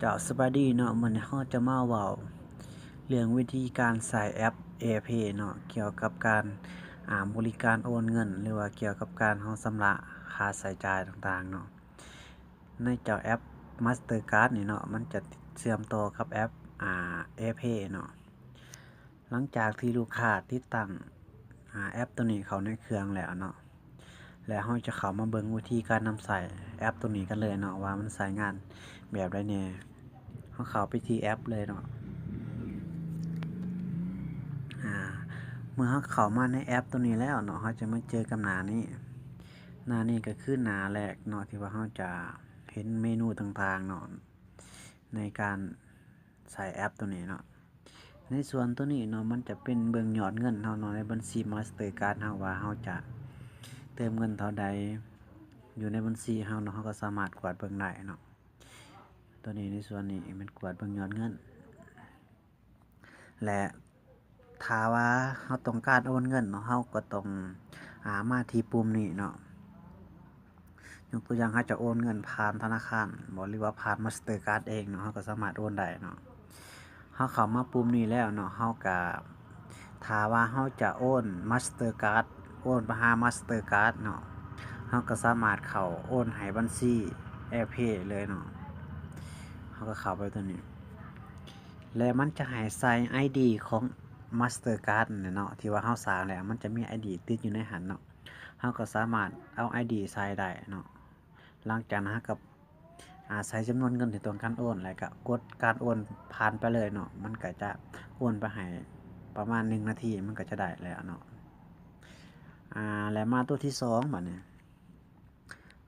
ເຈົ້າ ສະບາຍດີເນາະ, ມື້ນີ້ເຮົາຈະມາເວົ້າເລື່ອງວິທີການໃຊ້ແອັບ AirPay ເນາະ, ກ່ຽວກັບການ ອ່າ ບໍລິການໂອນເງິນ ຫຼືວ່າກ່ຽວກັບການເຮົາຊຳລະຄ່າໃຊ້ຈ່າຍຕ່າງໆເນາະ. ໃນເຈົ້າແອັບ Mastercard ນີ້ເນາະ, ມັນຈະເຊື່ອມຕໍ່ກັບແອັບ ອ່າ AirPay ເນາະ. ຫຼັງຈາກທີ່ລູກຄ້າຕິດຕັ້ງ ອ່າ ແອັບໂຕນີ້ເຂົ້າໃນເຄື່ອງແລ້ວເນາະ, ແລ້ວເຮົາຈະເຂົ້າມາເບິ່ງວິທີການນຳໃຊ້ແອັບໂຕນີ້ກັນເລີຍເນາະ ວ່າມັນໃຊ້ງານແບບໃດແດ່. ເຮົາເຂົ້າໄປທີ່ແອັບເລີຍເນາະ. ອ່າ ເມື່ອເຮົາເຂົ້າມາໃນແອັບໂຕນີ້ແລ້ວເນາະ, ເຮົາຈະມາເຈີກັບໜ້ານີ້. ໜ້ານີ້ກໍຄືໜ້າແລກເນາະ ທີ່ວ່າເຮົາຈະເຫັນເມນູຕ່າງໆເນາະ ໃນການໃຊ້ແອັບໂຕນີ້ເນາະ. ໃນສ່ວນໂຕນີ້ເນາະ, ມັນຈະເປັນເບິ່ງຍອດເງິນເຮົາເນາະ ໃນບັນຊີ Mastercard ເຮົາ ວ່າເຮົາຈະເຕີມເງິນເທົ່າໃດຢູ່ໃນບັນຊີເຮົາເນາະ, ເຮົາກໍສາມາດກວດເບິ່ງໄດ້ເນາະ. ໂຕນີ້ ໃນສ່ວນນີ້ແມ່ນກວດເບິ່ງຍອດເງິນ ແລະ ຖ້າວ່າເຮົາຕ້ອງການໂອນເງິນເນາະ, ເຮົາກໍຕ້ອງ ອ່າ ມາທີ່ປຸ່ມນີ້ເນາະ. ຍົກຕົວຢ່າງ ເຮົາຈະໂອນເງິນຜ່ານທະນາຄານບໍ ຫຼືວ່າຜ່ານ Mastercard ເອງເນາະ, ເຮົາກໍສາມາດໂອນໄດ້ເນາະ. ເຮົາເຂົ້າມາປຸ່ມນີ້ແລ້ວເນາະ, ເຮົາກໍ ຖ້າວ່າເຮົາຈະໂອນ Mastercard ໂອນໄປຫາ Mastercard ເນາະ, ເຮົາກໍສາມາດເຂົ້າໂອນໃຫ້ບັນຊີ AirPay ເລີຍເນາະ. ເຮົາກໍເຂົ້າໄປຕົວນີ້ ແລະ ມັນຈະໃຫ້ໃສ່ ID ຂອງ Mastercard ນີ້ເນາະ, ທີ່ວ່າເຮົາສ້າງແລ້ວ ມັນຈະມີ ID ຕິດຢູ່ໃນຫັ້ນເນາະ. ເຮົາກໍສາມາດເອົາ ID ໃສ່ໄດ້ເນາະ. ຫຼັງຈາກນັ້ນເຮົາກໍ ອາ ໃສ່ຈຳນວນເງິນທີ່ຕ້ອງການໂອນ ແລ້ວກໍກົດການໂອນຜ່ານໄປເລີຍເນາະ, ມັນກໍຈະໂອນໄປໃຫ້ປະມານໜຶ່ງນາທີ ມັນກໍຈະໄດ້ແລ້ວເນາະ. ອາ ແລ້ວມາຕົວທີສອງ ບາດນີ້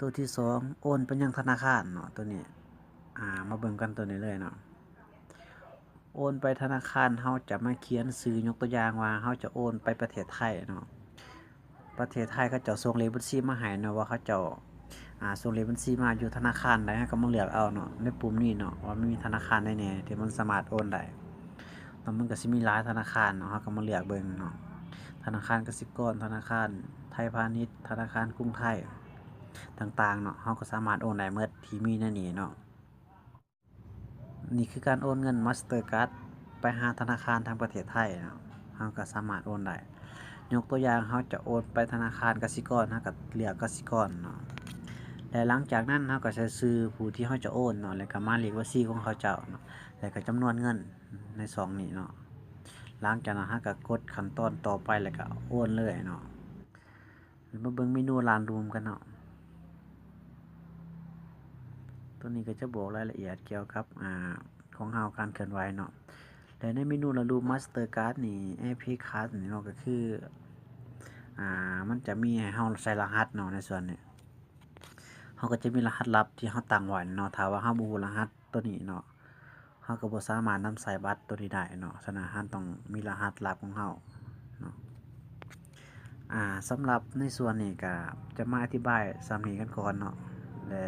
ຕົວທີສອງ ໂອນໄປຍັງທະນາຄານເນາະ. ຕົວນີ້ ອາ ມາເບິ່ງກັນຕົວນີ້ເລີຍເນາະ. ໂອນໄປທະນາຄານ ເຮົາຈະມາຂຽນຊື່, ຍົກຕົວຢ່າງວ່າເຮົາຈະໂອນໄປປະເທດໄທເນາະ, ປະເທດໄທເຂົາເຈົ້າສົ່ງເລກບັນຊີມາໃຫ້ເນາະ ວ່າເຂົາເຈົ້າ ອາ ສົ່ງເລກບັນຊີມາຢູ່ທະນາຄານໃດ, ເຮົາກໍມາເລືອກເອົາເນາະ ໃນປຸ່ມນີ້ເນາະ ວ່າມີທະນາຄານໃດແດ່ທີ່ມັນສາມາດໂອນໄດ້ເນາະ. ມັນກໍຊິມີຫຼາຍທະນາຄານເນາະ, ເຮົາກໍມາເລືອກເບິ່ງເນາະ, ທະນາຄານກະສິກອນ, ທະນາຄານໄທພານິດ, ທະນາຄານກຸງໄທ ຕ່າງໆເນາະ, ເຮົາກໍສາມາດໂອນໄດ້ໝົດທີ່ມີໃນນີ້ເນາະ. ນີ້ຄືການໂອນເງິນ Mastercard ໄປຫາທະນາຄານທາງປະເທດໄທເນາະ, ເຮົາກໍສາມາດໂອນໄດ້. ຍົກຕົວຢ່າງ ເຮົາຈະໂອນໄປທະນາຄານກະສິກອນ, ເຮົາກໍເລືອກກະສິກອນເນາະ, ແລະ ຫຼັງຈາກນັ້ນເຮົາກໍໃສ່ຊື່ຜູ້ທີ່ເຮົາຈະໂອນເນາະ, ແລ້ວກໍໝາຍເລກບັນຊີຂອງເຂົາເຈົ້າເນາະ, ແລ້ວກໍຈຳນວນເງິນໃນຊ່ອງນີ້ເນາະ. ຫຼັງຈາກນັ້ນເຮົາກໍກົດຂັ້ນຕອນຕໍ່ໄປ ແລ້ວກໍໂອນເລີຍເນາະ. ມາເບິ່ງເມນູລານຣູມກັນເນາະ. ຕົວນີ້ກໍຈະບອກລາຍລະອຽດກ່ຽວກັບ ອາ ຂອງເຮົາ ການເຄື່ອນໄຫວເນາະ. ແລະ ໃນເມນູລານຣູມ Mastercard ນີ້ AirPay Card ນີ້ເນາະ ກໍຄື ອາ ມັນຈະມີໃຫ້ເຮົາໃສ່ລະຫັດເນາະ. ໃນສ່ວນນີ້ ເຮົາກໍຈະມີລະຫັດລັບທີ່ເຮົາຕັ້ງໄວ້ເນາະ. ຖ້າວ່າເຮົາບໍ່ຮູ້ລະຫັດ ຕົວນີ້ເນາະ, ເຮົາກໍບໍ່ສາມາດນຳໃຊ້ບັດຕົວນີ້ໄດ້ເນາະ. ສະນັ້ນ ເຮົາຕ້ອງມີລະຫັດລັບຂອງເຮົາເນາະ. ອາ ສຳລັບໃນສ່ວນນີ້ກໍຈະມາອະທິບາຍສ່ຳນີ້ກັນກ່ອນເນາະ, ແລະ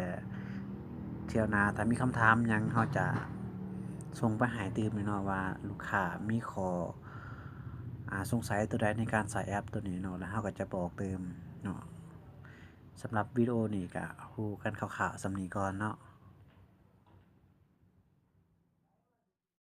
ທ່ຽວໜ້າຖ້າມີຄຳຖາມຫຍັງ ເຮົາຈະສົ່ງໄປໃຫ້ຕື່ມເນາະ ວ່າລູກຄ້າມີຂໍ້ ອາ ສົງໄສຕົວໃດໃນການໃຊ້ແອັບຕົວນີ້ເນາະ, ແລ້ວເຮົາກໍຈະບອກຕື່ມເນາະ. ສຳລັບວິດີໂອນີ້ກໍຮູ້ກັນຄ່າວໆສ່ຳນີ້ກ່ອນເນາະ.